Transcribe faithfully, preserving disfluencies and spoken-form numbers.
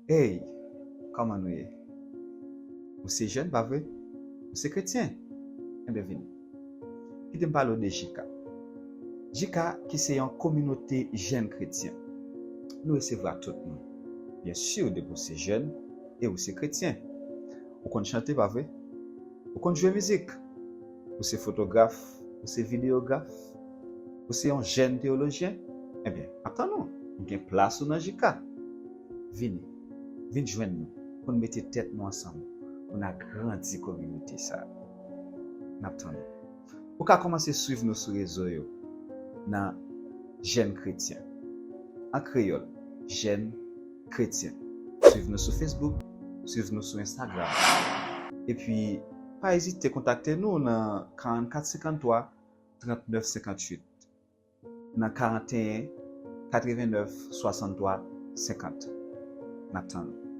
Hey, kòman nou ye? Ou se jèn, pa vre? Ou se kretyen? Enben, vini. Kite m pale w de J K. J K, ki se yon kominote jèn kretyen. Nou resevwa tout moun. Byen si, depi w se jèn e ou se kretyen. Ou konn chante, pa vre? Ou konn jwe mizik? Ou se fotograf? Ou se videograf? Ou se yon jèn teyolojyen? Ebyen, ap tann ou. Nou gen plas ou nan J K. Vini. Vin jwenn nou pou n mete tèt nou ansanm pou n agrandi kominote sa a. N ap tann ou. Ou ka kòmanse swiv nou sou rezo yo nan Jèn Kretyen. An kreyòl, Jèn Kretyen. Swiv nou sou Facebook, swiv nou sou Instagram. Epi, pa ezite kontakte nou nan karannkat senkanntwa trannèf senkantuit, nan karanteyen katrevennèf swasanntwa senkant. N ap tann ou.